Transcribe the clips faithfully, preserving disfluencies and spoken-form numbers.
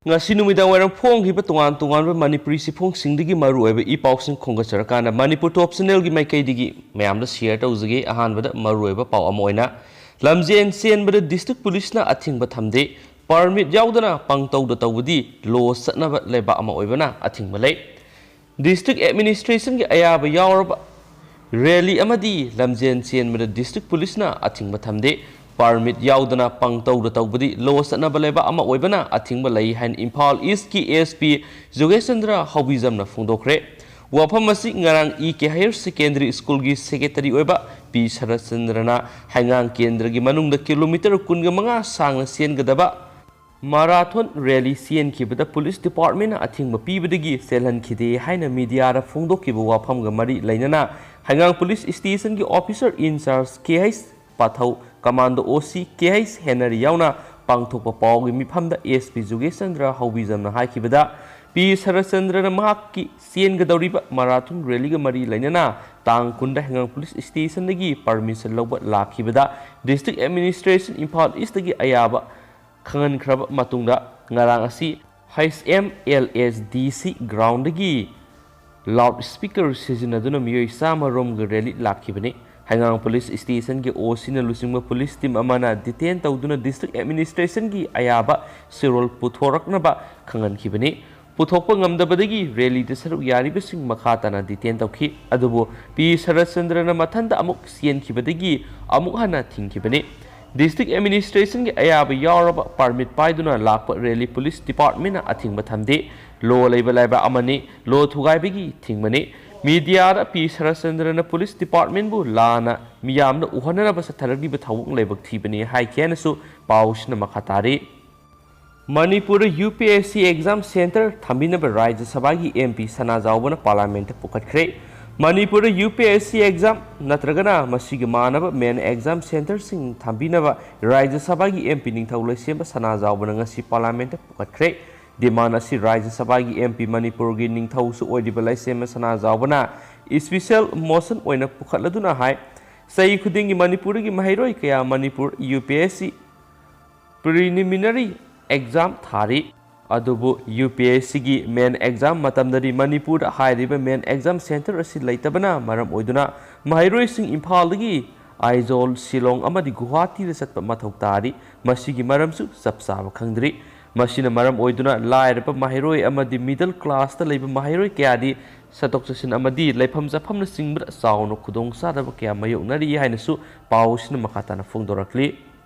ꯉꯁꯤ ꯅꯨꯃꯤꯗꯥꯡ ꯋꯥꯏꯔꯝ ꯐꯣꯡꯈꯤꯕ ꯇꯣꯉꯥꯟ ꯇꯣꯉꯥꯟꯕ ꯃꯅꯤꯄꯨꯔꯤ ꯆꯦꯐꯣꯡꯁꯤꯡꯗꯒꯤ ꯃꯔꯨꯑꯣꯏꯕ ꯏ ꯄꯥꯎꯁꯤꯡ ꯈꯣꯝꯒꯠꯆꯔꯀꯥꯟꯗ ꯃꯅꯤꯄꯨꯔ ꯇꯣꯞ ꯆꯦꯅꯦꯜꯒꯤ ꯃꯥꯏꯀꯩꯗꯒꯤ ꯃꯌꯥꯝꯗ ꯁꯤꯌꯔ ꯇꯧꯖꯒꯦ꯫ ꯑꯍꯥꯟꯕꯗ ꯃꯔꯨꯑꯣꯏꯕ ꯄꯥꯎ ꯑꯃ ꯑꯣꯏꯅ, ꯂꯝꯖꯦꯟ ꯆꯦꯟꯕꯗ ꯗꯤꯁꯇ꯭ꯔꯤꯛ ꯄꯨꯂꯤꯁꯅ ꯑꯊꯤꯡꯕ ꯊꯝꯗꯦ, ꯄꯔꯃꯤꯠ ꯌꯥꯎꯗꯅ ꯄꯪꯇꯧꯗ ꯇꯧꯕꯗꯤ ꯂꯣ ꯆꯠꯅꯕ ꯂꯩꯕꯥꯛ ꯑꯃ ꯑꯣꯏꯕꯅ ꯑꯊꯤꯡꯕ ꯂꯩ꯫ ꯗꯤꯁꯇ꯭ꯔꯤꯛ ꯑꯦꯗꯃꯤꯅꯤꯁꯇ꯭ꯔꯦꯁꯟꯒꯤ ꯑꯌꯥꯕ ꯌꯥꯎꯔꯕ ꯔꯦꯂꯤ ꯑꯃꯗꯤ ꯂꯝꯖꯦꯟ ꯆꯦꯟꯕꯗ ꯗꯤꯁꯇ꯭ꯔꯤꯛ ꯄꯨꯂꯤꯁꯅ ꯑꯊꯤꯡꯕ ꯊꯝꯗꯦ꯫ ꯄꯔꯃꯤꯠ ꯌꯥꯎꯗꯅ ꯄꯪꯇꯧꯗ ꯇꯧꯕꯗꯤ ꯂꯣ ꯆꯠꯅꯕ ꯂꯩꯕꯥꯛ ꯑꯃ ꯑꯣꯏꯕꯅ ꯑꯊꯤꯡꯕ ꯂꯩ ꯍꯥꯏꯅ ꯏꯝꯐꯥꯜ ꯏꯁꯀꯤ ꯑꯦꯁ ꯄꯤ ꯖꯣꯒꯦꯁꯆꯟꯗ꯭ꯔ ꯍꯧꯕꯤꯖꯝꯅ ꯐꯣꯡꯗꯣꯛꯈ꯭ꯔꯦ꯫ ꯋꯥꯐꯝ ꯑꯁꯤ ꯉꯔꯥꯡ ꯏ ꯀꯦ ꯍꯥꯌꯔ ꯁꯦꯀꯦꯟꯗꯔꯤ ꯁ꯭ꯀꯨꯜꯒꯤ ꯁꯦꯀ꯭ꯔꯦꯇꯔꯤ ꯑꯣꯏꯕ ꯄꯤ ꯁꯔꯠꯆꯟꯗ꯭ꯔꯅ ꯍꯩꯉꯥꯡ ꯀꯦꯟꯗ꯭ꯔꯒꯤ ꯃꯅꯨꯡꯗ ꯀꯤꯂꯣꯃꯤꯇꯔ ꯀꯨꯟꯒ ꯃꯉꯥ ꯁꯥꯡꯅ ꯆꯦꯟꯒꯗꯕ ꯃꯥꯔꯥꯊꯣꯟ ꯔꯦꯂꯤ ꯆꯦꯟꯈꯤꯕꯗ ꯄꯨꯂꯤꯁ ꯗꯤꯄꯥꯔꯠꯃꯦꯟꯅ ꯑꯊꯤꯡꯕ ꯄꯤꯕꯗꯒꯤ ꯆꯦꯜꯍꯟꯈꯤꯗꯦ ꯍꯥꯏꯅ ꯃꯤꯗꯤꯌꯥꯗ ꯐꯣꯡꯗꯣꯛꯈꯤꯕ ꯋꯥꯐꯝꯒ ꯃꯔꯤ ꯂꯩꯅꯅ ꯍꯩꯉꯥꯡ ꯄꯨꯂꯤꯁ ꯁ꯭ꯇꯦꯁꯟꯒꯤ ꯑꯣꯐꯤꯁꯔ ꯏꯟꯆꯥꯔꯖ ꯀꯦ ꯍꯩꯆ ꯄꯥꯊꯧ, ꯀꯃꯥꯟꯗꯣ ꯑꯣ ꯁꯤ ꯀꯦ ꯍꯩꯆ ꯍꯦꯅꯔꯤ ꯌꯥꯎꯅ ꯄꯥꯡꯊꯣꯛꯄ ꯄꯥꯎꯒꯤ ꯃꯤꯐꯝꯗ ꯑꯦꯁ ꯄꯤ ꯖꯨꯒꯦꯁꯆꯟꯗ꯭ꯔ ꯍꯧꯕꯤꯖꯝꯅ ꯍꯥꯏꯈꯤꯕꯗ, ꯄꯤ ꯁꯔꯠꯆꯟꯗ꯭ꯔꯅ ꯃꯍꯥꯛꯀꯤ ꯆꯦꯟꯒꯗꯧꯔꯤꯕ ꯃꯥꯔꯥꯊꯣꯟ ꯔꯦꯂꯤꯒ ꯃꯔꯤ ꯂꯩꯅꯅ ꯇꯥꯡ ꯀꯨꯟꯗ ꯍꯩꯉꯥꯡ ꯄꯨꯂꯤꯁ ꯁ꯭ꯇꯦꯁꯟꯗꯒꯤ ꯄꯔꯃꯤꯁꯟ ꯂꯧꯕ ꯂꯥꯛꯈꯤꯕꯗ ꯗꯤꯁꯇ꯭ꯔꯤꯛ ꯑꯦꯗꯃꯤꯅꯤꯁꯇ꯭ꯔꯦꯁꯟ ꯏꯝꯐꯥꯜ ꯏꯁꯇꯒꯤ ꯑꯌꯥꯕ ꯈꯪꯍꯟꯈ꯭ꯔꯕ ꯃꯇꯨꯡꯗ ꯉꯔꯥꯡ ꯑꯁꯤ H M L S D ꯁꯤ ꯒ꯭ꯔꯥꯎꯟꯗꯒꯤ ꯂꯥꯎꯗ ꯁ꯭ꯄꯤꯀꯔ ꯁꯤꯖꯤꯟꯅꯗꯨꯅ ꯃꯤꯑꯣꯏ ꯆꯥꯝꯃ ꯔꯣꯝꯒ ꯔꯦꯂꯤ ꯂꯥꯛꯈꯤꯕꯅꯤ꯫ ꯍꯩꯉꯥꯡ ꯄꯨꯂꯤꯁ ꯁ꯭ꯇꯦꯁꯟꯒꯤ ꯑꯣ ꯁꯤꯅ ꯂꯨꯆꯤꯡꯕ ꯄꯨꯂꯤꯁ ꯇꯤꯝ ꯑꯃꯅ ꯗꯤꯇꯦꯟ ꯇꯧꯗꯨꯅ ꯗꯤꯁꯇ꯭ꯔꯤꯛ ꯑꯦꯗꯃꯤꯅꯤꯁꯇ꯭ꯔꯦꯁꯟꯒꯤ ꯑꯌꯥꯕ ꯁꯤꯔꯣꯜ ꯄꯨꯊꯣꯔꯛꯅꯕ ꯈꯪꯍꯟꯈꯤꯕꯅꯤ꯫ ꯄꯨꯊꯣꯛꯄ ꯉꯝꯗꯕꯗꯒꯤ ꯔꯦꯂꯤꯗ ꯁꯔꯨꯛ ꯌꯥꯔꯤꯕꯁꯤꯡ ꯃꯈꯥ ꯇꯥꯅ ꯗꯤꯇꯦꯟ ꯇꯧꯈꯤ꯫ ꯑꯗꯨꯕꯨ ꯄꯤ ꯁꯔꯠꯆꯟꯗ꯭ꯔꯅ ꯃꯊꯟꯇ ꯑꯃꯨꯛ ꯆꯦꯟꯈꯤꯕꯗꯒꯤ ꯑꯃꯨꯛ ꯍꯟꯅ ꯊꯤꯡꯈꯤꯕꯅꯤ꯫ ꯗꯤꯁꯇ꯭ꯔꯤꯛ ꯑꯦꯗꯃꯤꯅꯤꯁꯇ꯭ꯔꯦꯁꯟꯒꯤ ꯑꯌꯥꯕ ꯌꯥꯎꯔꯕ ꯄꯔꯃꯤꯠ ꯄꯥꯏꯗꯨꯅ ꯂꯥꯛꯄ ꯔꯦꯂꯤ ꯄꯨꯂꯤꯁ ꯗꯤꯄꯥꯔꯠꯃꯦꯟꯅ ꯑꯊꯤꯡꯕ ꯊꯝꯗꯦ꯫ ꯂꯣ ꯂꯩꯕ ꯂꯩꯕꯥꯛ ꯑꯃꯅꯤ꯫ ꯂꯣ ꯊꯨꯒꯥꯏꯕꯒꯤ ꯊꯤꯡꯕꯅꯤ꯫ ꯃꯤꯗꯤꯌꯥꯗ ꯄꯤ ꯁꯔꯠꯆꯟꯗ꯭ꯔꯅ ꯄꯨꯂꯤꯁ ꯗꯤꯄꯥꯔꯠꯃꯦꯟꯕꯨ ꯂꯥꯟꯅ ꯃꯤꯌꯥꯝꯅ ꯎꯍꯟꯅꯅꯕ ꯆꯠꯊꯔꯛꯂꯤꯕ ꯊꯕꯛ ꯂꯥꯏꯕꯛ ꯊꯤꯕꯅꯤ ꯍꯥꯏꯈꯤ ꯍꯥꯏꯅꯁꯨ ꯄꯥꯎꯁꯤꯅ ꯃꯈꯥ ꯇꯥꯔꯤ꯫ ꯃꯅꯤꯄꯨꯔꯗ U P S C exam centre ꯊꯝꯕꯤꯅꯕ ꯔꯥꯖ꯭ꯌ ꯁꯚꯥꯒꯤ ꯑꯦꯝ ꯄꯤ ꯁꯅꯥꯖꯥꯎꯕꯅ ꯄꯥꯔꯂꯤꯌꯥꯃꯦꯟꯠꯇ ꯄꯨꯈꯠꯈ꯭ꯔꯦ꯫ ꯃꯅꯤꯄꯨꯔꯗ U P S C exam ꯅꯠꯇ꯭ꯔꯒꯅ ꯃꯁꯤꯒꯤ ꯃꯥꯟꯅꯕ ꯃꯦꯟ ꯑꯦꯛꯖꯥꯝ ꯁꯦꯟꯇꯔꯁꯤꯡ ꯊꯝꯕꯤꯅꯕ ꯔꯥꯖ꯭ꯌ ꯁꯚꯥꯒꯤ ꯑꯦꯝ ꯄꯤ ꯅꯤꯡꯊꯧ ꯂꯩꯁꯦꯝꯕ ꯁꯅꯥꯖꯥꯎꯕꯅ ꯉꯁꯤ ꯄꯥꯔꯂꯤꯌꯥꯃꯦꯟꯠꯇ ꯄꯨꯈꯠꯈ꯭ꯔꯦ꯫ ꯗꯤꯃꯥꯟ ꯑꯁꯤ ꯔꯥꯖ꯭ꯌ ꯁꯚꯥꯒꯤ ꯑꯦꯝ ꯄꯤ ꯃꯅꯤꯄꯨꯔꯒꯤ ꯅꯤꯡꯊꯧꯁꯨ ꯑꯣꯏꯔꯤꯕ ꯂꯩꯁꯦꯝꯕ ꯁꯅꯥꯖꯥꯎꯕꯅ ꯏꯁꯄꯤꯁꯦꯜ ꯃꯣꯁꯟ ꯑꯣꯏꯅ ꯄꯨꯈꯠꯂꯗꯨꯅ ꯍꯥꯏ꯫ ꯆꯍꯤ ꯈꯨꯗꯤꯡꯒꯤ ꯃꯅꯤꯄꯨꯔꯗꯒꯤ ꯃꯍꯩꯔꯣꯏ ꯀꯌꯥ Manipur U P S C ꯄ꯭ꯔꯤꯂꯤꯃꯤꯅꯔꯤ exam ꯊꯥꯔꯤ꯫ ꯑꯗꯨꯕꯨ ꯌꯨ ꯄꯤ ꯑꯦꯁ ꯁꯤꯒꯤ ꯃꯦꯟ ꯑꯦꯛꯖꯥꯝ ꯃꯇꯝꯗꯗꯤ ꯃꯅꯤꯄꯨꯔꯗ ꯍꯥꯏꯔꯤꯕ ꯃꯦꯟ ꯑꯦꯛꯖꯥꯝ ꯁꯦꯟꯇꯔ ꯑꯁꯤ ꯂꯩꯇꯕꯅ ꯃꯔꯝ ꯑꯣꯏꯗꯨꯅ ꯃꯍꯩꯔꯣꯏꯁꯤꯡ ꯏꯝꯐꯥꯜꯗꯒꯤ ꯑꯥꯏꯖꯣꯜ, ꯁꯤꯂꯣꯡ ꯑꯃꯗꯤ ꯒꯨꯋꯥꯍꯥꯇꯤꯗ ꯆꯠꯄ ꯃꯊꯧ ꯇꯥꯔꯤ꯫ ꯃꯁꯤꯒꯤ ꯃꯔꯝꯁꯨ ꯆꯞ ꯆꯥꯕ ꯈꯪꯗ꯭ꯔꯤ꯫ ꯃꯁꯤꯅ ꯃꯔꯝ ꯑꯣꯏꯗꯨꯅ ꯂꯥꯏꯔꯕ ꯃꯍꯩꯔꯣꯏ ꯑꯃꯗꯤ ꯃꯤꯗꯜ ꯀ꯭ꯂꯥꯁꯇ ꯂꯩꯕ ꯃꯍꯩꯔꯣꯏ ꯀꯌꯥꯗꯤ ꯆꯠꯊꯣꯛ ꯆꯠꯁꯤꯟ ꯑꯃꯗꯤ ꯂꯩꯐꯝ ꯆꯥꯐꯝꯅꯆꯤꯡꯕꯗ ꯆꯥꯎꯅ ꯈꯨꯗꯣꯡꯆꯥꯗꯕ ꯀꯌꯥ ꯃꯥꯌꯣꯛꯅꯔꯤ ꯍꯥꯏꯅꯁꯨ ꯄꯥꯎ ꯑꯁꯤꯅ ꯃꯈꯥ ꯇꯥꯅ ꯐꯣꯡꯗꯣꯔꯛꯂꯤ꯫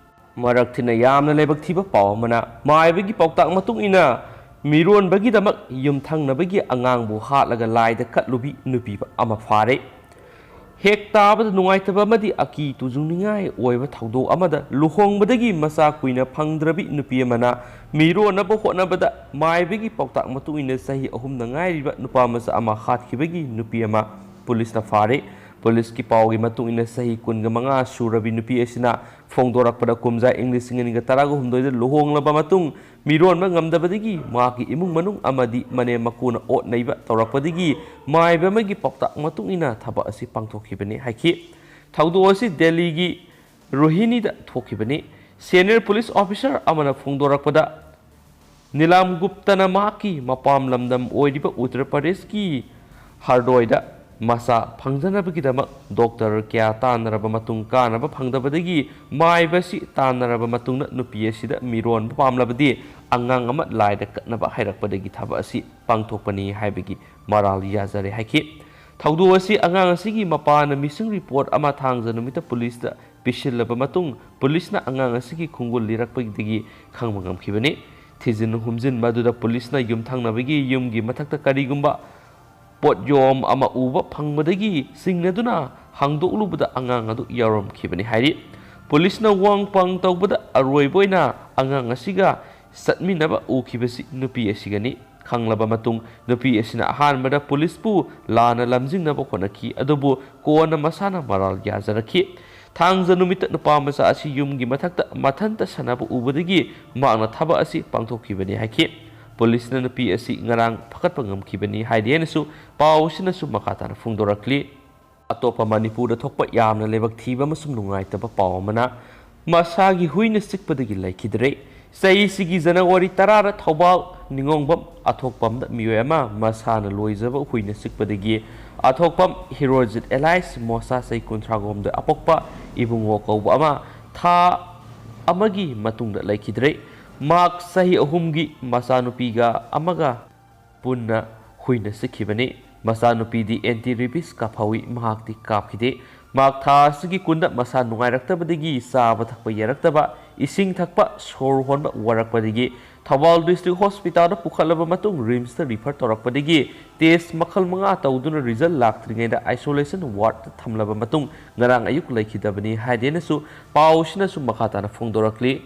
ꯃꯔꯛ ꯊꯤꯟꯅ ꯌꯥꯝꯅ ꯂꯥꯏꯕꯛ ꯊꯤꯕ ꯄꯥꯎ ꯑꯃꯅ, ꯃꯥꯏꯕꯒꯤ ꯄꯥꯎꯇꯥꯛ ꯃꯇꯨꯡ ꯏꯟꯅ ꯃꯤꯔꯣꯟꯕꯒꯤꯗꯃꯛ ꯌꯨꯝꯊꯪꯅꯕꯒꯤ ꯑꯉꯥꯡꯕꯨ ꯍꯥꯠꯂꯒ ꯂꯥꯏꯗ ꯀꯠꯂꯨꯕꯤ ꯅꯨꯄꯤ ꯑꯃ ꯐꯥꯔꯦ꯫ ꯍꯦꯛ ꯇꯥꯕꯗ ꯅꯨꯡꯉꯥꯏꯇꯕ ꯑꯃꯗꯤ ꯑꯀꯤ ꯇꯨꯖꯨꯡꯅꯤꯡꯉꯥꯏ ꯑꯣꯏꯕ ꯊꯧꯗꯣꯛ ꯑꯃꯗ ꯂꯨꯍꯣꯡꯕꯗꯒꯤ ꯃꯆꯥ ꯀꯨꯏꯅ ꯐꯪꯗ꯭ꯔꯕꯤ ꯅꯨꯄꯤ ꯑꯃꯅ ꯃꯤꯔꯣꯟꯅꯕ ꯍꯣꯠꯅꯕꯗ ꯃꯥꯏꯕꯒꯤ ꯄꯥꯎꯇꯥꯛ ꯃꯇꯨꯡ ꯏꯟꯅ ꯆꯍꯤ ꯑꯍꯨꯝꯗ ꯉꯥꯏꯔꯤꯕ ꯅꯨꯄꯥ ꯃꯆꯥ ꯑꯃ ꯍꯥꯠꯈꯤꯕꯒꯤ ꯅꯨꯄꯤ ꯑꯃ ꯄꯨꯂꯤꯁꯅ ꯐꯥꯔꯦ꯫ ꯄꯨꯂꯤꯁꯀꯤ ꯄꯥꯎꯒꯤ ꯃꯇꯨꯡ ꯏꯟꯅ ꯆꯍꯤ ꯀꯨꯟꯒ ꯃꯉꯥ ꯁꯨꯔꯕꯤ ꯅꯨꯄꯤ ꯑꯁꯤꯅ ꯐꯣꯡꯗꯣꯔꯛꯄꯗ ꯀꯨꯝꯖꯥ ꯏꯪ ꯂꯤꯁꯤꯡ ꯑꯅꯤꯒ ꯇꯔꯥꯒ ꯍꯨꯝꯗꯣꯏꯗ ꯂꯨꯍꯣꯡꯂꯕ ꯃꯇꯨꯡ ꯃꯤꯔꯣꯟꯕ ꯉꯝꯗꯕꯗꯒꯤ ꯃꯍꯥꯛꯀꯤ ꯏꯃꯨꯡ ꯃꯅꯨꯡ ꯑꯃꯗꯤ ꯃꯅꯦꯝ ꯃꯀꯨꯅ ꯑꯣꯠ ꯅꯩꯕ ꯇꯧꯔꯛꯄꯗꯒꯤ ꯃꯥꯏꯕ ꯑꯃꯒꯤ ꯄꯥꯎꯇꯥꯛ ꯃꯇꯨꯡ ꯏꯟꯅ ꯊꯕꯛ ꯑꯁꯤ ꯄꯥꯡꯊꯣꯛꯈꯤꯕꯅꯤ ꯍꯥꯏꯈꯤ꯫ ꯊꯧꯗꯣꯛ ꯑꯁꯤ ꯗꯦꯜꯂꯤꯒꯤ ꯔꯣꯍꯤꯅꯤꯗ ꯊꯣꯛꯈꯤꯕꯅꯤ꯫ ꯁꯦꯅꯤꯌꯔ ꯄꯨꯂꯤꯁ ꯑꯣꯐꯤꯁꯥꯔ ꯑꯃꯅ ꯐꯣꯡꯗꯣꯔꯛꯄꯗ, ꯅꯤꯂꯥꯝ ꯒꯨꯞꯇꯅ ꯃꯍꯥꯛꯀꯤ ꯃꯄꯥꯝ ꯂꯝꯗꯝ ꯑꯣꯏꯔꯤꯕ ꯎꯠꯇꯔ ꯄ꯭ꯔꯗꯦꯁꯀꯤ ꯍꯔꯗꯣꯏꯗ ꯃꯆꯥ ꯐꯪꯖꯅꯕꯒꯤꯗꯃꯛ ꯗꯣꯛꯇꯔ ꯀꯌꯥ ꯇꯥꯟꯅꯔꯕ ꯃꯇꯨꯡ ꯀꯥꯟꯅꯕ ꯐꯪꯗꯕꯗꯒꯤ ꯃꯥꯏꯕ ꯑꯁꯤ ꯇꯥꯟꯅꯔꯕ ꯃꯇꯨꯡꯗ ꯅꯨꯄꯤ ꯑꯁꯤꯗ ꯃꯤꯔꯣꯟꯕ ꯄꯥꯝꯂꯕꯗꯤ ꯑꯉꯥꯡ ꯑꯃ ꯂꯥꯏꯗ ꯀꯠꯅꯕ ꯍꯥꯏꯔꯛꯄꯗꯒꯤ ꯊꯕꯛ ꯑꯁꯤ ꯄꯥꯡꯊꯣꯛꯄꯅꯤ ꯍꯥꯏꯕꯒꯤ ꯃꯔꯥꯜ ꯌꯥꯖꯔꯦ ꯍꯥꯏꯈꯤ꯫ ꯊꯧꯗꯣꯛ ꯑꯁꯤ ꯑꯉꯥꯡ ꯑꯁꯤꯒꯤ ꯃꯄꯥꯅ ꯃꯤꯁꯤꯡ ꯔꯤꯄꯣꯔꯠ ꯑꯃ ꯊꯥꯡꯖ ꯅꯨꯃꯤꯠꯇ ꯄꯨꯂꯤꯁꯇ ꯄꯤꯁꯤꯜꯂꯕ ꯃꯇꯨꯡ ꯄꯨꯂꯤꯁꯅ ꯑꯉꯥꯡ ꯑꯁꯤꯒꯤ ꯈꯣꯡꯒꯨꯜ ꯂꯤꯔꯛꯄꯗꯒꯤ ꯈꯪꯕ ꯉꯝꯈꯤꯕꯅꯤ꯫ ꯊꯤꯖꯤꯟ ꯍꯨꯝꯖꯤꯟꯕ ꯑꯗꯨꯗ ꯄꯨꯂꯤꯁꯅ ꯌꯨꯝꯊꯪꯅꯕꯒꯤ ꯌꯨꯝꯒꯤ ꯃꯊꯛꯇ ꯀꯔꯤꯒꯨꯝꯕ ꯄꯣꯠꯌꯣꯝ ꯑꯃ ꯎꯕ ꯐꯪꯕꯗꯒꯤ ꯆꯤꯡꯅꯗꯨꯅ ꯍꯥꯡꯗꯣꯛꯂꯨꯕꯗ ꯑꯉꯥꯡ ꯑꯗꯨ ꯌꯥꯎꯔꯝꯈꯤꯕꯅꯤ ꯍꯥꯏꯔꯤ꯫ ꯄꯨꯂꯤꯁꯅ ꯋꯥꯡ ꯄꯥꯡ ꯇꯧꯕꯗ ꯑꯔꯣꯏꯕ ꯑꯣꯏꯅ ꯑꯉꯥꯡ ꯑꯁꯤꯒ ꯆꯠꯃꯤꯟꯅꯕ ꯎꯈꯤꯕꯁꯤ ꯅꯨꯄꯤ ꯑꯁꯤꯒꯅꯤ꯫ ꯈꯪꯂꯕ ꯃꯇꯨꯡ ꯅꯨꯄꯤ ꯑꯁꯤꯅ ꯑꯍꯥꯟꯕꯗ ꯄꯨꯂꯤꯁꯄꯨ ꯂꯥꯟꯅ ꯂꯝꯖꯤꯡꯅꯕ ꯍꯣꯠꯅꯈꯤ, ꯑꯗꯨꯕꯨ ꯀꯣꯟꯅ ꯃꯁꯥꯅ ꯃꯔꯥꯜ ꯌꯥꯖꯔꯛꯈꯤ꯫ ꯊꯥꯡꯖ ꯅꯨꯃꯤꯠꯇ ꯅꯨꯄꯥ ꯃꯆꯥ ꯑꯁꯤ ꯌꯨꯝꯒꯤ ꯃꯊꯛꯇ ꯃꯊꯟꯇ ꯁꯥꯟꯅꯕ ꯎꯕꯗꯒꯤ ꯃꯍꯥꯛꯅ ꯊꯕꯛ ꯑꯁꯤ ꯄꯥꯡꯊꯣꯛꯈꯤꯕꯅꯤ ꯍꯥꯏꯈꯤ꯫ ꯄꯨꯂꯤꯁꯅ ꯅꯨꯄꯤ ꯑꯁꯤ ꯉꯔꯥꯡ ꯐꯒꯠꯄ ꯉꯝꯈꯤꯕꯅꯤ ꯍꯥꯏꯔꯤ ꯍꯥꯏꯅꯁꯨ ꯄꯥꯎ ꯑꯁꯤꯅꯁꯨ ꯃꯈꯥ ꯇꯥꯅ ꯐꯣꯡꯗꯣꯔꯛꯂꯤ꯫ ꯑꯇꯣꯞꯄ ꯃꯅꯤꯄꯨꯔꯗ ꯊꯣꯛꯄ ꯌꯥꯝꯅ ꯂꯥꯏꯕꯛ ꯊꯤꯕ ꯑꯃꯁꯨꯡ ꯅꯨꯡꯉꯥꯏꯇꯕ ꯄꯥꯎ ꯑꯃꯅ, ꯃꯁꯥꯒꯤ ꯍꯨꯏꯅ ꯆꯤꯛꯄꯗꯒꯤ ꯂꯩꯈꯤꯗ꯭ꯔꯦ꯫ ꯆꯍꯤꯁꯤꯒꯤ ꯖꯅꯋꯥꯔꯤ ꯇꯔꯥꯗ ꯊꯧꯕꯥꯜ ꯅꯤꯉꯣꯡꯕꯝ ꯑꯊꯣꯛꯄꯝꯗ ꯃꯤꯑꯣꯏ ꯑꯃ ꯃꯁꯥꯅ ꯂꯣꯏꯖꯕ ꯍꯨꯏꯅ ꯆꯤꯛꯄꯗꯒꯤ ꯑꯊꯣꯛꯄꯝ ꯍꯤꯔꯣꯖꯤꯠ alias ꯃꯣꯁꯥ, ꯆꯍꯤ ꯀꯨꯟꯊ꯭ꯔꯥ ꯍꯨꯝꯗꯣꯏ, ꯑꯄꯣꯛꯄ ꯏꯕꯨꯡꯉꯣ ꯀꯧꯕ ꯑꯃ ꯊꯥ ꯑꯃꯒꯤ ꯃꯇꯨꯡꯗ ꯂꯩꯈꯤꯗ꯭ꯔꯦ꯫ ꯃꯍꯥꯛ ꯆꯍꯤ ꯑꯍꯨꯝꯒꯤ ꯃꯆꯥꯅꯨꯄꯤꯒ ꯑꯃꯒ ꯄꯨꯟꯅ ꯍꯨꯏꯅ ꯆꯤꯛꯈꯤꯕꯅꯤ꯫ ꯃꯆꯥꯅꯨꯄꯤꯗꯤ anti rabies ꯀꯥꯞꯍꯧꯏ, ꯃꯍꯥꯛꯇꯤ ꯀꯥꯞꯈꯤꯗꯦ꯫ ꯃꯍꯥꯛ ꯊꯥ ꯑꯁꯤꯒꯤ ꯀꯨꯟꯗ ꯃꯁꯥ ꯅꯨꯡꯉꯥꯏꯔꯛꯇꯕꯗꯒꯤ ꯆꯥꯕ ꯊꯛꯄ ꯌꯥꯔꯛꯇꯕ, ꯏꯁꯤꯡ ꯊꯛꯄ, ꯁꯣꯔ ꯍꯣꯟꯕ ꯋꯥꯔꯛꯄꯗꯒꯤ ꯊꯧꯕꯥꯜ ꯗꯤꯁꯇ꯭ꯔꯤꯛ ꯍꯣꯁꯄꯤꯇꯥꯜꯗ ꯄꯨꯈꯠꯂꯕ ꯃꯇꯨꯡ ꯔꯤꯝꯁꯇ ꯔꯤꯐꯔ ꯇꯧꯔꯛꯄꯗꯒꯤ ꯇꯦꯁ ꯃꯈꯜ ꯃꯉꯥ ꯇꯧꯗꯨꯅ ꯔꯤꯖꯜ ꯂꯥꯛꯇ꯭ꯔꯤꯉꯩꯗ ꯑꯥꯏꯁꯣꯂꯦꯁꯟ ꯋꯥꯔꯗꯇ ꯊꯝꯂꯕ ꯃꯇꯨꯡ ꯉꯔꯥꯡ ꯑꯌꯨꯛ ꯂꯩꯈꯤꯗꯕꯅꯤ ꯍꯥꯏꯗꯦꯅꯁꯨ ꯄꯥꯎꯁꯤꯅꯁꯨ ꯃꯈꯥ ꯇꯥꯅ ꯐꯣꯡꯗꯣꯔꯛꯂꯤ꯫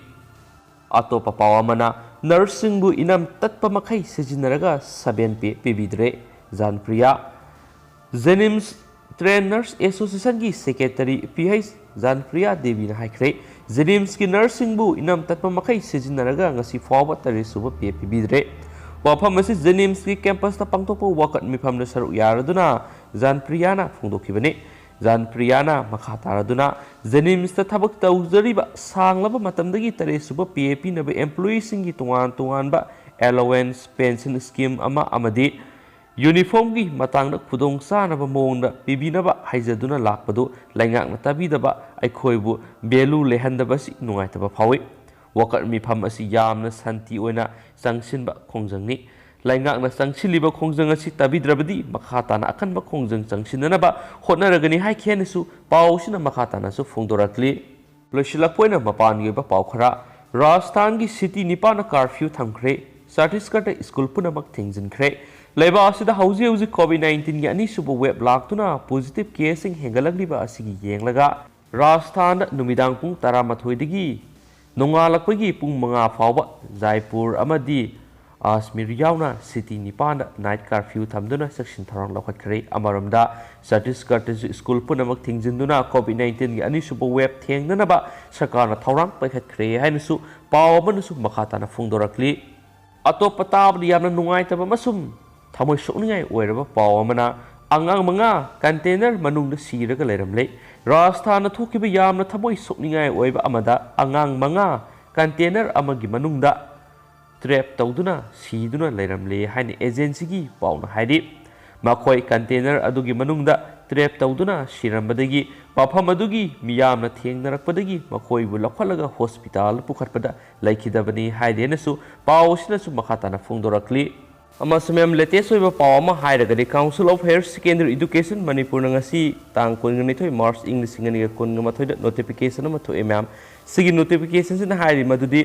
ꯑꯇꯣꯞꯄ ꯄꯥꯎ ꯑꯃꯅ, ꯅꯔꯁꯁꯤꯡꯕꯨ ꯏꯅꯝ ꯇꯠꯄ ꯃꯈꯩ ꯁꯤꯖꯤꯟꯅꯔꯒ ꯁꯕꯦꯟ ꯄꯦ ꯄꯤꯕꯤꯗ꯭ꯔꯦ꯫ ꯖꯥꯟꯄ꯭ꯔꯤꯌꯥ꯫ ꯖꯦꯅꯤꯝꯁ ꯇ꯭ꯔꯦꯟ ꯅꯔꯁ ꯑꯦꯁꯣꯁꯤꯌꯦꯁꯟꯒꯤ ꯁꯦꯀ꯭ꯔꯦꯇꯔꯤ ꯄꯤ ꯍꯩꯆ ꯖꯥꯟꯄ꯭ꯔꯤꯌꯥ ꯗꯦꯕꯤꯅ ꯍꯥꯏꯈ꯭ꯔꯦ, ꯖꯦꯅꯤꯝꯁꯀꯤ ꯅꯔꯁꯁꯤꯡꯕꯨ ꯏꯅꯝ ꯇꯠꯄ ꯃꯈꯩ ꯁꯤꯖꯤꯟꯅꯔꯒ ꯉꯁꯤ ꯐꯥꯎꯕ ꯇꯔꯦꯠ ꯁꯨꯕ ꯄꯦ ꯄꯤꯕꯤꯗ꯭ꯔꯦ꯫ ꯋꯥꯐꯝ ꯑꯁꯤ ꯖꯦꯅꯤꯝꯁꯀꯤ ꯀꯦꯝꯄꯁꯇ ꯄꯥꯡꯊꯣꯛꯄ ꯋꯥꯀꯠ ꯃꯤꯐꯝꯗ ꯁꯔꯨꯛ ꯌꯥꯔꯗꯨꯅ ꯖꯥꯟꯄ꯭ꯔꯤꯌꯥꯅ ꯐꯣꯡꯗꯣꯛꯈꯤꯕꯅꯤ꯫ ꯖꯥꯟꯄ꯭ꯔꯤꯌꯥꯅ ꯃꯈꯥ ꯇꯥꯔꯗꯨꯅ, ꯖꯦꯅꯤꯝꯁꯇ ꯊꯕꯛ ꯇꯧꯖꯔꯤꯕ ꯁꯥꯡꯂꯕ ꯃꯇꯝꯗꯒꯤ ꯇꯔꯦꯠ ꯁꯨꯕ ꯄꯦ ꯄꯤꯅꯕ ꯑꯦꯝꯄ꯭ꯂꯣꯌꯤꯁꯤꯡꯒꯤ ꯇꯣꯉꯥꯟ ꯇꯣꯉꯥꯟꯕ allowance, pension scheme ꯑꯃ ꯑꯃꯗꯤ ꯌꯨꯅꯤꯐꯣꯔꯝꯒꯤ ꯃꯇꯥꯡꯗ ꯈꯨꯗꯣꯡ ꯆꯥꯅꯕ ꯃꯑꯣꯡꯗ ꯄꯤꯕꯤꯅꯕ ꯍꯥꯏꯖꯗꯨꯅ ꯂꯥꯛꯄꯗꯨ ꯂꯩꯉꯥꯛꯅ ꯇꯥꯕꯤꯗꯕ, ꯑꯩꯈꯣꯏꯕꯨ value ꯂꯩꯍꯟꯗꯕ ꯑꯁꯤ ꯅꯨꯡꯉꯥꯏꯇꯕ ꯐꯥꯎꯏ꯫ ꯋꯥꯀꯠ ꯃꯤꯐꯝ ꯑꯁꯤ ꯌꯥꯝꯅ ꯁꯥꯟꯇꯤ ꯑꯣꯏꯅ ꯆꯪꯁꯤꯟꯕ ꯈꯣꯡꯖꯪꯅꯤ꯫ ꯂꯩꯉꯥꯛꯅ ꯆꯪꯁꯤꯜꯂꯤꯕ ꯈꯣꯡꯖꯪ ꯑꯁꯤ ꯇꯥꯕꯤꯗ꯭ꯔꯕꯗꯤ ꯃꯈꯥ ꯇꯥꯅ ꯑꯀꯟꯕ ꯈꯣꯡꯖꯪ ꯆꯪꯁꯤꯟꯅꯅꯕ ꯍꯣꯠꯅꯔꯒꯅꯤ ꯍꯥꯏꯈꯤ ꯍꯥꯏꯅꯁꯨ ꯄꯥꯎ ꯑꯁꯤꯅ ꯃꯈꯥ ꯇꯥꯅꯁꯨ ꯐꯣꯡꯗꯣꯔꯛꯂꯤ꯫ ꯂꯣꯏꯁꯤꯜꯂꯛꯄ ꯑꯣꯏꯅ ꯃꯄꯥꯟꯒꯤ ꯑꯣꯏꯕ ꯄꯥꯎ ꯈꯔ꯫ ꯔꯥꯖꯁꯊꯥꯟꯒꯤ city ꯅꯤꯄꯥꯟꯗ curfew ꯊꯝꯈ꯭ꯔꯦ꯫ ꯆꯇꯤꯁꯒꯔꯗ ꯁ꯭ꯀꯨꯜ ꯄꯨꯝꯅꯃꯛ ꯊꯤꯡꯖꯤꯟꯈ꯭ꯔꯦ꯫ ꯂꯩꯕꯥꯛ ꯑꯁꯤꯗ ꯍꯧꯖꯤꯛ ꯍꯧꯖꯤꯛ COVID nineteenꯒꯤ ꯑꯅꯤꯁꯨꯕ wave ꯂꯥꯛꯇꯨꯅ positive caseꯁꯤꯡ ꯍꯦꯟꯒꯠꯂꯛꯂꯤꯕ ꯑꯁꯤꯒꯤ ꯌꯦꯡꯂꯒ ꯔꯥꯖꯁꯊꯥꯟꯗ ꯅꯨꯃꯤꯗꯥꯡ ꯄꯨꯡ ꯇꯔꯥꯃꯥꯊꯣꯏꯗꯒꯤ ꯅꯣꯡꯉꯥꯜꯂꯛꯄꯒꯤ ꯄꯨꯡ ꯃꯉꯥ ꯐꯥꯎꯕ ꯖꯥꯏꯄꯨꯔ ꯑꯃꯗꯤ ꯑꯖꯃꯤꯔ ꯌꯥꯎꯅ city ꯅꯤꯄꯥꯟꯗ night curfew ꯊꯝꯗꯨꯅ ꯆꯦꯛꯁꯤꯟ ꯊꯧꯔꯥꯡ ꯂꯧꯈꯠꯈ꯭ꯔꯦ꯫ ꯑꯃꯔꯣꯝꯗ, ꯆꯇꯤꯁꯒꯔꯗꯁꯨ ꯁ꯭ꯀꯨꯜ ꯄꯨꯝꯅꯃꯛ ꯊꯤꯡꯖꯤꯟꯗꯨꯅ COVID nineteenꯒꯤ ꯑꯅꯤꯁꯨꯕ wave ꯊꯦꯡꯅꯅꯕ ꯁꯔꯀꯥꯔꯅ ꯊꯧꯔꯥꯡ ꯄꯥꯏꯈꯠꯈ꯭ꯔꯦ ꯍꯥꯏꯅꯁꯨ ꯄꯥꯎ ꯑꯃꯅꯁꯨ ꯃꯈꯥ ꯇꯥꯅ ꯐꯣꯡꯗꯣꯔꯛꯂꯤ꯫ ꯑꯇꯣꯞꯄ ꯇꯥꯕꯗ ꯌꯥꯝꯅ ꯅꯨꯡꯉꯥꯏꯇꯕ ꯑꯃꯁꯨꯡ ꯊꯃꯣꯏ ꯁꯣꯛꯅꯤꯡꯉꯥꯏ ꯑꯣꯏꯔꯕ ꯄꯥꯎ ꯑꯃꯅ, ꯑꯉꯥꯡ ꯃꯉꯥ container ꯃꯅꯨꯡꯗ ꯁꯤꯔꯒ ꯂꯩꯔꯝꯂꯦ꯫ ꯔꯥꯖꯁꯊꯥꯟꯗ ꯊꯣꯛꯈꯤꯕ ꯌꯥꯝꯅ ꯊꯃꯣꯏ ꯁꯣꯛꯅꯤꯡꯉꯥꯏ ꯑꯣꯏꯕ ꯑꯃꯗ ꯑꯉꯥꯡ ꯃꯉꯥ container ꯑꯃꯒꯤ ꯃꯅꯨꯡꯗ ꯇ꯭ꯔꯦꯞ ꯇꯧꯗꯨꯅ ꯁꯤꯗꯨꯅ ꯂꯩꯔꯝꯂꯦ ꯍꯥꯏꯅ ꯑꯦꯖꯦꯟꯁꯤꯒꯤ ꯄꯥꯎꯅ ꯍꯥꯏꯔꯤ꯫ ꯃꯈꯣꯏ ꯀꯟꯇꯦꯅꯔ ꯑꯗꯨꯒꯤ ꯃꯅꯨꯡꯗ ꯇ꯭ꯔꯦꯞ ꯇꯧꯗꯨꯅ ꯁꯤꯔꯝꯕꯗꯒꯤ ꯃꯐꯝ ꯑꯗꯨꯒꯤ ꯃꯤꯌꯥꯝꯅ ꯊꯦꯡꯅꯔꯛꯄꯗꯒꯤ ꯃꯈꯣꯏꯕꯨ ꯂꯧꯈꯠꯂꯒ ꯍꯣꯁꯄꯤꯇꯥꯜꯗ ꯄꯨꯈꯠꯄꯗ ꯂꯩꯈꯤꯗꯕꯅꯤ ꯍꯥꯏꯗꯦꯅꯁꯨ ꯄꯥꯎ ꯑꯁꯤꯅꯁꯨ ꯃꯈꯥ ꯇꯥꯅ ꯐꯣꯡꯗꯣꯔꯛꯂꯤ꯫ ꯑꯃꯁꯨꯡ ꯃꯌꯥꯝ, ꯂꯦꯇꯦꯁ ꯑꯣꯏꯕ ꯄꯥꯎ ꯑꯃ ꯍꯥꯏꯔꯒꯗꯤ, council of higher secondary education ꯃꯅꯤꯄꯨꯔꯅ ꯉꯁꯤ ꯇꯥꯡ ꯀꯨꯟꯒ ꯅꯤꯊꯣꯏ ꯃꯥꯔꯆ ꯏꯪ ꯂꯤꯁꯤꯡ ꯑꯅꯤꯒ ꯀꯨꯟꯒ ꯃꯥꯊꯣꯏꯗ ꯅꯣꯇꯤꯐꯤꯀꯦꯁꯟ ꯑꯃ ꯊꯣꯛꯑꯦ ꯃꯌꯥꯝ꯫ ꯁꯤꯒꯤ ꯅꯣꯇꯤꯐꯤꯀꯦꯁꯟꯁꯤꯅ ꯍꯥꯏꯔꯤ ꯃꯗꯨꯗꯤ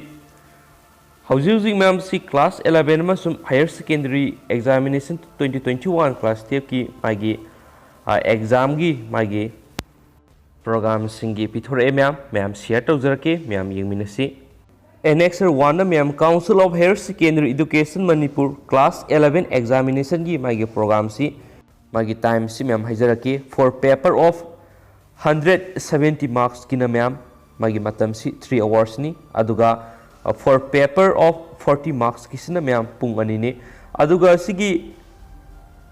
ꯍꯧꯖꯤꯛ ꯍꯧꯖꯤꯛ ꯃꯌꯥꯝꯁꯤ ꯀ꯭ꯂꯥꯁ ꯑꯦꯂꯚꯦꯟ ꯑꯃꯁꯨꯡ higher secondary examination twenty twenty one class ꯇꯨꯌꯦꯜꯐꯀꯤ ꯃꯥꯒꯤ, ꯑ, ꯑꯦꯛꯖꯥꯝꯒꯤ ꯃꯥꯒꯤ ꯄ꯭ꯔꯣꯒ꯭ꯔꯥꯝꯁꯤꯡꯒꯤ ꯄꯤꯊꯣꯔꯛꯑꯦ ꯃꯌꯥꯝ꯫ ꯃꯌꯥꯝ ꯁꯤꯌꯔ ꯇꯧꯖꯔꯛꯀꯦ, ꯃꯌꯥꯝ ꯌꯦꯡꯃꯤꯟꯅꯁꯤ꯫ ꯑꯦꯅꯦꯛꯁꯔ ꯋꯥꯟꯗ ꯃꯌꯥꯝ, council of higher secondary education Manipur class eleven ꯑꯦꯛꯖꯥꯃꯤꯅꯦꯁꯟꯒꯤ ꯃꯥꯒꯤ ꯄ꯭ꯔꯣꯒ꯭ꯔꯥꯝꯁꯤ ꯃꯥꯒꯤ ꯇꯥꯏꯝꯁꯤ ꯃꯌꯥꯝ ꯍꯥꯏꯖꯔꯛꯀꯦ꯫ For paper of hundred seventy marksꯀꯤꯅ ꯃꯌꯥꯝ ꯃꯥꯒꯤ ꯃꯇꯝꯁꯤ three hoursꯅꯤ, ꯑꯗꯨꯒ, ꯑ, for paper of forty marksꯀꯤꯁꯤꯅ ꯃꯌꯥꯝ ꯄꯨꯡ ꯑꯅꯤꯅꯤ꯫ ꯑꯗꯨꯒ ꯁꯤꯒꯤ,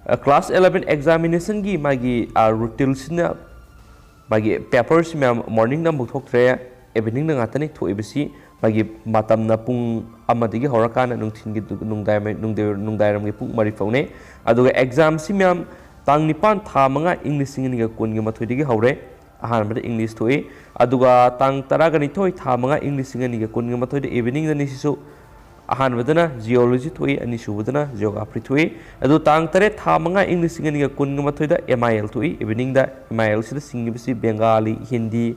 ꯑ, ꯀ꯭ꯂꯥꯁ ꯑꯦꯂꯚꯦꯟ ꯑꯦꯛꯖꯥꯃꯤꯅꯦꯁꯟꯒꯤ ꯃꯥꯒꯤ, ꯑ, ꯔꯨꯇꯤꯟꯁꯤꯅ ꯃꯥꯒꯤ ꯄꯦꯄꯔꯁꯤ ꯃꯌꯥꯝ ꯃꯣꯔꯅꯤꯡꯗ ꯑꯃꯨꯛ ꯊꯣꯛꯇ꯭ꯔꯦ, ꯏꯚꯤꯅꯤꯡꯗ ꯉꯥꯛꯇꯅꯤ ꯊꯣꯛꯏꯕꯁꯤ꯫ ꯃꯥꯒꯤ ꯃꯇꯝꯅ ꯄꯨꯡ ꯑꯃꯗꯒꯤ ꯍꯧꯔꯀꯥꯟꯗ ꯅꯨꯡꯊꯤꯟꯒꯤ ꯅꯨꯡꯗꯥꯡ-, ꯅꯨꯡꯗꯥꯡ-, ꯅꯨꯡꯗꯥꯡꯋꯥꯏꯔꯝꯒꯤ ꯄꯨꯡ ꯃꯔꯤ ꯐꯥꯎꯅꯤ꯫ ꯑꯗꯨꯒ ꯑꯦꯛꯖꯥꯝꯁꯤ ꯃꯌꯥꯝ ꯇꯥꯡ ꯅꯤꯄꯥꯟ ꯊꯥ ꯃꯉꯥ ꯏꯪ ꯂꯤꯁꯤꯡ ꯑꯅꯤꯒ ꯀꯨꯟꯒ ꯃꯥꯊꯣꯏꯗꯒꯤ ꯍꯧꯔꯦ꯫ ꯑꯍꯥꯟꯕꯗ ꯏꯪꯂꯤꯁ ꯊꯣꯛꯏ꯫ ꯑꯗꯨꯒ ꯇꯥꯡ ꯇꯔꯥꯒ ꯅꯤꯊꯣꯏ ꯊꯥ ꯃꯉꯥ ꯏꯪ ꯂꯤꯁꯤꯡ ꯑꯅꯤꯒ ꯀꯨꯟꯒ ꯃꯥꯊꯣꯏꯗ ꯏꯚꯤꯅꯤꯡꯗꯅꯤ꯫ ꯁꯤꯁꯨ ꯑꯍꯥꯟꯕꯗꯅ ꯖꯤꯑꯣꯂꯣꯖꯤ ꯊꯣꯛꯏ, ꯑꯅꯤꯁꯨꯕꯗꯅ ꯖꯤꯑꯣꯒ꯭ꯔꯥꯐꯤ ꯊꯣꯛꯏ꯫ ꯑꯗꯨ ꯇꯥꯡ ꯇꯔꯦꯠ ꯊꯥ ꯃꯉꯥ ꯏꯪ ꯂꯤꯁꯤꯡ ꯑꯅꯤꯒ ꯀꯨꯟꯒ ꯃꯥꯊꯣꯏꯗ ꯑꯦꯝ ꯑꯥꯏ ꯑꯦꯜ ꯊꯣꯛꯏ꯫ ꯏꯚꯤꯅꯤꯡꯗ ꯑꯦꯝ ꯑꯥꯏ ꯑꯦꯜꯁꯤꯗ ꯁꯤꯡꯉꯤꯕꯁꯤ ꯕꯦꯡꯒꯥꯂꯤ, ꯍꯤꯟꯗꯤ,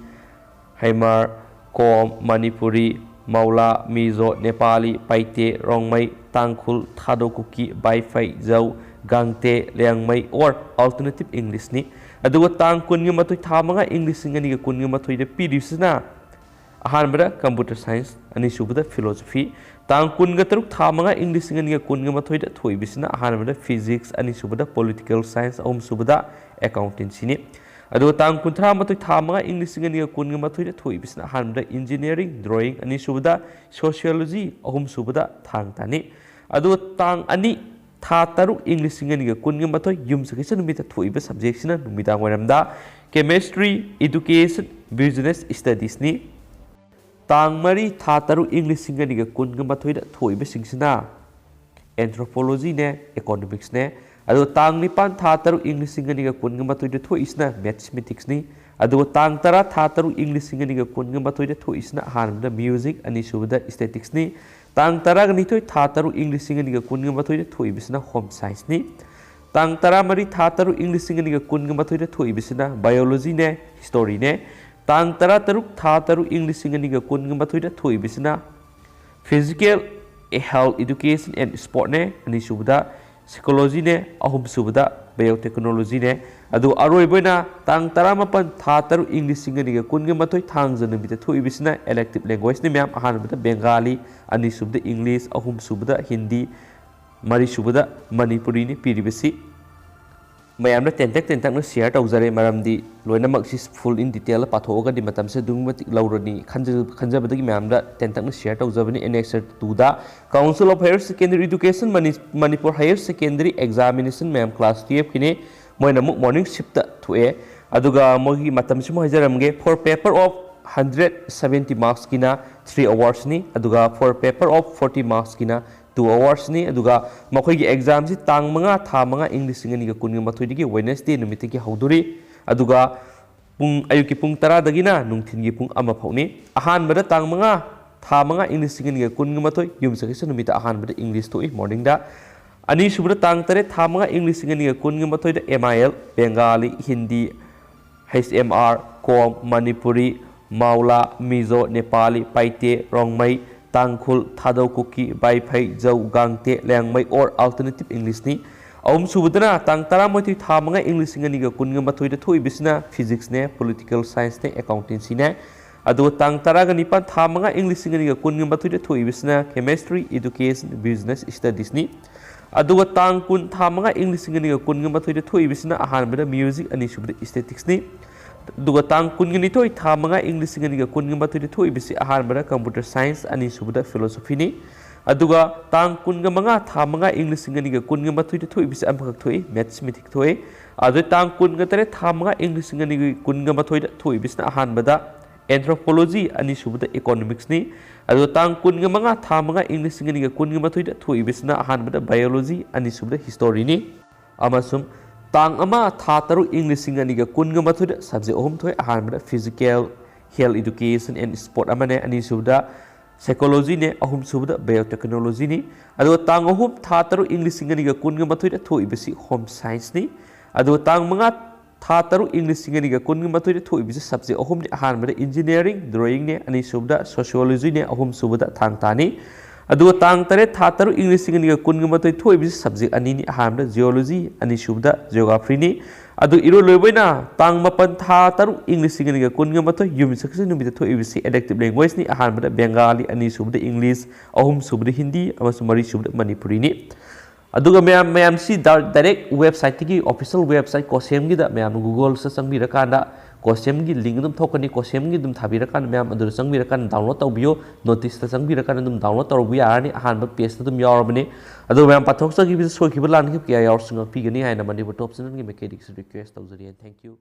ꯍꯩꯃꯥꯔ, ꯀꯣꯝ, ꯃꯅꯤꯄꯨꯔꯤ, ꯃꯧꯂꯥ, ꯃꯤꯖꯣ, ꯅꯦꯄꯥꯂꯤ, ꯄꯥꯏꯇꯦ, ꯔꯣꯡꯃꯩ, ꯇꯥꯡꯈꯨꯜ, ꯊꯥꯗꯣ ꯀꯨꯀꯤ, ꯕꯥꯏꯐꯩ, ꯖꯧ, ꯒꯥꯡꯇꯦ, ꯂꯤꯌꯥꯡꯃꯩ or alternative Englishꯅꯤ꯫ ꯑꯗꯨꯒ ꯇꯥꯡ ꯀꯨꯟꯒ ꯃꯥꯊꯣꯏ ꯊꯥ ꯃꯉꯥ ꯏꯪ ꯂꯤꯁꯤꯡ ꯑꯅꯤꯒ ꯀꯨꯟꯒ ꯃꯥꯊꯣꯏꯗ ꯄꯤꯔꯤꯕꯁꯤꯅ ꯑꯍꯥꯟꯕꯗ computer science, ꯑꯅꯤꯁꯨꯕꯗ philosophy꯫ ꯇꯥꯡ ꯀꯨꯟꯒ ꯇꯔꯨꯛ ꯊꯥ ꯃꯉꯥ ꯏꯪ ꯂꯤꯁꯤꯡ ꯑꯅꯤꯒ ꯀꯨꯟꯒ ꯃꯥꯊꯣꯏꯗ ꯊꯣꯛꯏꯕꯁꯤꯅ ꯑꯍꯥꯟꯕꯗ physics, ꯑꯅꯤꯁꯨꯕꯗ political science, ꯑꯍꯨꯝꯁꯨꯕꯗ accountancyꯅꯤ꯫ ꯑꯗꯨꯒ ꯇꯥꯡ ꯀꯨꯟꯊ꯭ꯔꯥ ꯃꯥꯊꯣꯏ ꯊꯥ ꯃꯉꯥ ꯏꯪ ꯂꯤꯁꯤꯡ ꯑꯅꯤꯒ ꯀꯨꯟꯒ ꯃꯥꯊꯣꯏꯗ ꯊꯣꯛꯏꯕꯁꯤꯅ ꯑꯍꯥꯟꯕꯗ engineering, drawing, ꯑꯅꯤꯁꯨꯕꯗ sociology, ꯑꯍꯨꯝꯁꯨꯕꯗ ꯊꯥꯡ ꯇꯥꯅꯤ꯫ ꯑꯗꯨꯒ ꯇꯥꯡ ꯑꯅꯤ ꯊꯥ ꯇꯔꯨꯛ ꯏꯪ ꯂꯤꯁꯤꯡ ꯑꯅꯤꯒ ꯀꯨꯟꯒ ꯃꯥꯊꯣꯏ ꯌꯨꯝꯁꯀꯩꯁ ꯅꯨꯃꯤꯠꯇ ꯊꯣꯛꯏꯕ subjectꯁꯤꯅ ꯅꯨꯃꯤꯗꯥꯡ ꯋꯥꯏꯔꯝꯗ chemistry, education, business studiesꯅꯤ꯫ ꯇꯥꯡ ꯃꯔꯤ ꯊꯥ ꯇꯔꯨꯛ ꯏꯪ ꯂꯤꯁꯤꯡ ꯑꯅꯤꯒ ꯀꯨꯟꯒ ꯃꯥꯊꯣꯏꯗ ꯊꯣꯛꯏꯕꯁꯤꯡꯁꯤꯅ Anthropologyꯅꯦ, Economicsꯅꯦ꯫ ꯑꯗꯨꯒ ꯇꯥꯡ ꯅꯤꯄꯥꯟ ꯊꯥ ꯇꯔꯨꯛ ꯏꯪ ꯂꯤꯁꯤꯡ ꯑꯅꯤꯒ ꯀꯨꯟꯒ ꯃꯥꯊꯣꯏꯗ ꯊꯣꯛꯏꯁꯤꯅ Mathematicsꯅꯤ꯫ ꯑꯗꯨꯒ ꯇꯥꯡ ꯇꯔꯥ ꯊꯥ ꯇꯔꯨꯛ ꯏꯪ ꯂꯤꯁꯤꯡ ꯑꯅꯤꯒ ꯀꯨꯟꯒ ꯃꯥꯊꯣꯏꯗ ꯊꯣꯛꯏꯁꯤꯅ ꯑꯍꯥꯟꯕꯗ Music, ꯑꯅꯤꯁꯨꯕꯗ Staticsꯅꯤ꯫ ꯇꯥꯡ ꯇꯔꯥꯒ ꯅꯤꯊꯣꯏ ꯊꯥ ꯇꯔꯨꯛ ꯏꯪ ꯂꯤꯁꯤꯡ ꯑꯅꯤꯒ ꯀꯨꯟꯒ ꯃꯥꯊꯣꯏꯗ ꯊꯣꯛꯏꯕꯁꯤꯅ Home Scienceꯅꯤ꯫ ꯇꯥꯡ ꯇꯔꯥꯃꯔꯤ ꯊꯥ ꯇꯔꯨꯛ ꯏꯪ ꯂꯤꯁꯤꯡ ꯑꯅꯤꯒ ꯀꯨꯟꯒ ꯃꯥꯊꯣꯏꯗ ꯊꯣꯛꯏꯕꯁꯤꯅ Biologyꯅꯦ, Historyꯅꯦ꯫ ꯇꯥꯡ ꯇꯔꯥꯇꯔꯨꯛ ꯊꯥ ꯇꯔꯨꯛ ꯏꯪ ꯂꯤꯁꯤꯡ ꯑꯅꯤꯒ ꯀꯨꯟꯒ ꯃꯥꯊꯣꯏꯗ ꯊꯣꯛꯏꯕꯁꯤꯅ Physical Health, Education and Sportꯅꯦ, ꯑꯅꯤꯁꯨꯕꯗ Psychologyꯅꯦ, ꯑꯍꯨꯝꯁꯨꯕꯗ Biotechnologyꯅꯦ꯫ ꯑꯗꯨ ꯑꯔꯣꯏꯕ ꯑꯣꯏꯅ ꯇꯥꯡ ꯇꯔꯥꯃꯥꯄꯟ ꯊꯥ ꯇꯔꯨꯛ ꯏꯪ ꯂꯤꯁꯤꯡ ꯑꯅꯤꯒ ꯀꯨꯟꯒ ꯃꯥꯊꯣꯏ ꯊꯥꯡꯖ ꯅꯨꯃꯤꯠꯇ ꯊꯣꯛꯏꯕꯁꯤꯅ Elective Languageꯅꯤ ꯃꯌꯥꯝ, ꯑꯍꯥꯟꯕꯗ Bengali, ꯑꯅꯤꯁꯨꯕꯗ English, ꯑꯍꯨꯝꯁꯨꯕꯗ Hindi, ꯃꯔꯤꯁꯨꯕꯗ ꯃꯅꯤꯄꯨꯔꯤꯅꯤ ꯄꯤꯔꯤꯕꯁꯤ꯫ ꯃꯌꯥꯝꯗ ꯇꯦꯟꯇꯛ ꯇꯦꯟꯇꯛꯅ share ꯇꯧꯖꯔꯦ, ꯃꯔꯝꯗꯤ ꯂꯣꯏꯅꯃꯛꯁꯤ full in detail ꯄꯥꯊꯣꯛꯑꯒꯗꯤ ꯃꯇꯝꯁꯦ ꯑꯗꯨꯛꯀꯤ ꯃꯇꯤꯛ ꯂꯧꯔꯅꯤ꯫ ꯈꯟꯖ-, ꯈꯟꯖꯕꯗꯒꯤ ꯃꯌꯥꯝꯗ ꯇꯦꯟꯇꯛꯅ share ꯇꯧꯖꯕꯅꯤ꯫ Annexure twoꯗ Council of Higher Secondary Education, Mani-, Manipur Higher Secondary Examination ꯃꯌꯥꯝ class twelveꯀꯤꯅꯤ, ꯃꯣꯏꯅ ꯑꯃꯨꯛ morning shiftꯇ ꯊꯣꯛꯑꯦ꯫ ꯑꯗꯨꯒ ꯃꯣꯏꯒꯤ ꯃꯇꯝꯁꯤꯃ ꯍꯥꯏꯖꯔꯝꯒꯦ, for paper of hundred seventy marksꯀꯤꯅ three hoursꯅꯤ, ꯑꯗꯨꯒ for paper of forty marksꯀꯤꯅ two hoursꯅꯤ꯫ ꯑꯗꯨꯒ ꯃꯈꯣꯏꯒꯤ examꯁꯤ ꯇꯥꯡ ꯃꯉꯥ ꯊꯥ ꯃꯉꯥ ꯏꯪ ꯂꯤꯁꯤꯡ ꯑꯅꯤꯒ ꯀꯨꯟꯒ ꯃꯥꯊꯣꯏꯗꯒꯤ Wednesday ꯅꯨꯃꯤꯠꯇꯒꯤ ꯍꯧꯗꯣꯔꯤ꯫ ꯑꯗꯨꯒ ꯄꯨꯡ, ꯑꯌꯨꯛꯀꯤ ꯄꯨꯡ ꯇꯔꯥꯗꯒꯤꯅ ꯅꯨꯡꯊꯤꯜꯒꯤ ꯄꯨꯡ ꯑꯃ ꯐꯥꯎꯅꯤ꯫ ꯑꯍꯥꯟꯕꯗ ꯇꯥꯡ ꯃꯉꯥ ꯊꯥ ꯃꯉꯥ ꯏꯪ ꯂꯤꯁꯤꯡ ꯑꯅꯤꯒ ꯀꯨꯟꯒ ꯃꯥꯊꯣꯏ ꯌꯨꯝꯁꯀꯩꯁ ꯅꯨꯃꯤꯠꯇ ꯑꯍꯥꯟꯕꯗ English ꯊꯣꯛꯏ morningꯗ꯫ ꯑꯅꯤꯁꯨꯕꯗ ꯇꯥꯡ ꯇꯔꯦꯠ ꯊꯥ ꯃꯉꯥ ꯏꯪ ꯂꯤꯁꯤꯡ ꯑꯅꯤꯒ ꯀꯨꯟꯒ ꯃꯥꯊꯣꯏꯗ M I L, Bengali, Hindi, H M R, Kom, Manipuri, Maula, Mizo, Nepali, Paite, Rongmei, Tangkhul, Thadou Kuki, Vaiphei, Zou, Gangte, Liangmai or Alternative Englishꯅꯤ꯫ ꯑꯍꯨꯝꯁꯨꯕꯗꯅ ꯇꯥꯡ ꯇꯔꯥꯃꯥꯊꯣꯏ ꯊꯥ ꯃꯉꯥ ꯏꯪ ꯂꯤꯁꯤꯡ ꯑꯅꯤꯒ ꯀꯨꯟꯒ ꯃꯥꯊꯣꯏꯗ ꯊꯣꯛꯏꯕꯁꯤꯅ Physicsꯅꯦ, Political Scienceꯅꯦ, Accountancyꯅꯦ꯫ ꯑꯗꯨꯒ ꯇꯥꯡ ꯇꯔꯥꯒ ꯅꯤꯄꯥꯟ ꯊꯥ ꯃꯉꯥ ꯏꯪ ꯂꯤꯁꯤꯡ ꯑꯅꯤꯒ ꯀꯨꯟꯒ ꯃꯥꯊꯣꯏꯗ ꯊꯣꯛꯏꯕꯁꯤꯅ Chemistry, Education, Business Studiesꯅꯤ꯫ ꯑꯗꯨꯒ ꯇꯥꯡ ꯀꯨꯟ ꯊꯥ ꯃꯉꯥ ꯏꯪ ꯂꯤꯁꯤꯡ ꯑꯅꯤꯒ ꯀꯨꯟꯒ ꯃꯥꯊꯣꯏꯗ ꯊꯣꯛꯏꯕꯁꯤꯅ ꯑꯍꯥꯟꯕꯗ Music, ꯑꯅꯤꯁꯨꯕꯗ Staticsꯅꯤ꯫ ꯑꯗꯨꯒ ꯇꯥꯡ ꯀꯨꯟꯒ ꯅꯤꯊꯣꯏ ꯊꯥ ꯃꯉꯥ ꯏꯪ ꯂꯤꯁꯤꯡ ꯑꯅꯤꯒ ꯀꯨꯟꯒ ꯃꯥꯊꯣꯏꯗ ꯊꯣꯛꯏꯕꯁꯤ ꯑꯍꯥꯟꯕꯗ Computer Science, ꯑꯅꯤꯁꯨꯕꯗ Philosophyꯅꯤ꯫ ꯑꯗꯨꯒ ꯇꯥꯡ ꯀꯨꯟꯒ ꯃꯉꯥ ꯊꯥ ꯃꯉꯥ ꯏꯪ ꯂꯤꯁꯤꯡ ꯑꯅꯤꯒ ꯀꯨꯟꯒ ꯃꯥꯊꯣꯏꯗ ꯊꯣꯛꯏꯕꯁꯤ ꯑꯃꯈꯛ ꯊꯣꯛꯏ, Mathematics ꯊꯣꯛꯏ꯫ ꯑꯗꯨ ꯇꯥꯡ ꯀꯨꯟꯒ ꯇꯔꯦꯠ ꯊꯥ ꯃꯉꯥ ꯏꯪ ꯂꯤꯁꯤꯡ ꯑꯅꯤꯒ ꯀꯨꯟꯒ ꯃꯥꯊꯣꯏꯗ ꯊꯣꯛꯏꯕꯁꯤꯅ ꯑꯍꯥꯟꯕꯗ Anthropology, ꯑꯅꯤꯁꯨꯕꯗ Economics ꯅꯤ꯫ ꯑꯗꯨꯒ ꯇꯥꯡ ꯀꯨꯟꯒ ꯃꯉꯥ, ꯊꯥ ꯃꯉꯥ, ꯏꯪ ꯂꯤꯁꯤꯡ ꯑꯅꯤꯒ ꯀꯨꯟꯒ ꯃꯥꯊꯣꯏꯗ ꯊꯣꯛꯏꯕꯁꯤꯅ ꯑꯍꯥꯟꯕꯗ Biology, ꯑꯅꯤꯁꯨꯕꯗ History ꯅꯤ꯫ ꯑꯃꯁꯨꯡ ꯇꯥꯡ ꯑꯃ, ꯊꯥ ꯇꯔꯨꯛ, ꯏꯪ ꯂꯤꯁꯤꯡ ꯑꯅꯤꯒ ꯀꯨꯟꯒ ꯃꯥꯊꯣꯏꯗ subject ꯑꯍꯨꯝ ꯊꯣꯛꯑꯦ꯫ ꯑꯍꯥꯟꯕꯗ Physical, Health Education and Sport ꯑꯃꯅꯦ, ꯑꯅꯤꯁꯨꯕꯗ Psychology ꯅꯦ, ꯑꯍꯨꯝꯁꯨꯕꯗ Biotechnology ꯅꯤ꯫ ꯑꯗꯨꯒ ꯇꯥꯡ ꯑꯍꯨꯝ, ꯊꯥ ꯇꯔꯨꯛ, ꯏꯪ ꯂꯤꯁꯤꯡ ꯑꯅꯤꯒ ꯀꯨꯟꯒ ꯃꯥꯊꯣꯏꯗ ꯊꯣꯛꯏꯕꯁꯤ Home Science ꯅꯤ꯫ ꯑꯗꯨꯒ ꯇꯥꯡ ꯃꯉꯥ, ꯊꯥ ꯇꯔꯨꯛ, ꯏꯪ ꯂꯤꯁꯤꯡ ꯑꯅꯤꯒ ꯀꯨꯟꯒ ꯃꯥꯊꯣꯏꯗ ꯊꯣꯛꯏꯕꯁꯤ subject ꯑꯍꯨꯝꯅꯤ꯫ ꯑꯍꯥꯟꯕꯗ Engineering, Drawing ꯅꯦ, ꯑꯅꯤꯁꯨꯕꯗ Sociology ꯅꯦ, ꯑꯍꯨꯝꯁꯨꯕꯗ ꯊꯥꯡ ꯇꯥꯅꯤ꯫ ꯑꯗꯨꯒ ꯇꯥꯡ ꯇꯔꯦꯠ, ꯊꯥ ꯇꯔꯨꯛ, ꯏꯪ ꯂꯤꯁꯤꯡ ꯑꯅꯤꯒ ꯀꯨꯟꯒ ꯃꯥꯊꯣꯏ ꯊꯣꯛꯏꯕꯁꯤ subject ꯑꯅꯤꯅꯤ꯫ ꯑꯍꯥꯟꯕꯗ Geology, ꯑꯅꯤꯁꯨꯕꯗ Geography ꯅꯤ꯫ ꯑꯗꯨ ꯏꯔꯣꯏ ꯂꯣꯏꯕ ꯑꯣꯏꯅ ꯇꯥꯡ ꯃꯥꯄꯟ, ꯊꯥ ꯇꯔꯨꯛ, ꯏꯪ ꯂꯤꯁꯤꯡ ꯑꯅꯤꯒ ꯀꯨꯟꯒ ꯃꯥꯊꯣꯏ, ꯌꯨꯝꯁꯀꯩꯁ ꯅꯨꯃꯤꯠꯇ ꯊꯣꯛꯏꯕꯁꯤ Elective Language ꯅꯤ꯫ ꯑꯍꯥꯟꯕꯗ Bengali, ꯑꯅꯤꯁꯨꯕꯗ English, ꯑꯍꯨꯝꯁꯨꯕꯗ Hindi ꯑꯃꯁꯨꯡ ꯃꯔꯤꯁꯨꯕꯗ ꯃꯅꯤꯄꯨꯔꯤꯅꯤ꯫ ꯑꯗꯨꯒ ꯃꯌꯥꯝ, ꯃꯌꯥꯝꯁꯤ ꯗꯥ-, direct website ꯇꯒꯤ, official website COSEM ꯒꯤꯗ ꯃꯌꯥꯝꯅ Google ꯁꯤꯗ ꯆꯪꯕꯤꯔꯀꯥꯟꯗ COSEM ꯒꯤ link ꯑꯗꯨꯝ ꯊꯣꯛꯀꯅꯤ, COSEM ꯒꯤ ꯑꯗꯨꯝ ꯊꯥꯕꯤꯔꯀꯥꯟꯗ ꯃꯌꯥꯝ ꯑꯗꯨꯗ ꯆꯪꯕꯤꯔꯀꯥꯟꯗ download ꯇꯧꯕꯤꯌꯨ, notice ꯇ ꯆꯪꯕꯤꯔꯀꯥꯟꯗ ꯑꯗꯨꯝ download ꯇꯧꯔꯨꯕ ꯌꯥꯔꯅꯤ꯫ ꯑꯍꯥꯟꯕ page ꯇ ꯑꯗꯨꯝ ꯌꯥꯎꯔꯕꯅꯤ꯫ ꯑꯗꯨꯒ ꯃꯌꯥꯝ ꯄꯥꯊꯣꯛꯆꯈꯤꯕꯗ ꯁꯣꯏꯈꯤꯕ ꯂꯥꯟꯈꯤꯕ ꯀꯌꯥ ꯌꯥꯎꯔꯁꯨ ꯉꯥꯛꯄꯤꯒꯅꯤ ꯍꯥꯏꯅ Manipur Top Channel ꯒꯤ ꯃꯥꯏꯀꯩꯗꯒꯤꯁꯨ request ꯇꯧꯖꯔꯤ꯫ Thank you꯫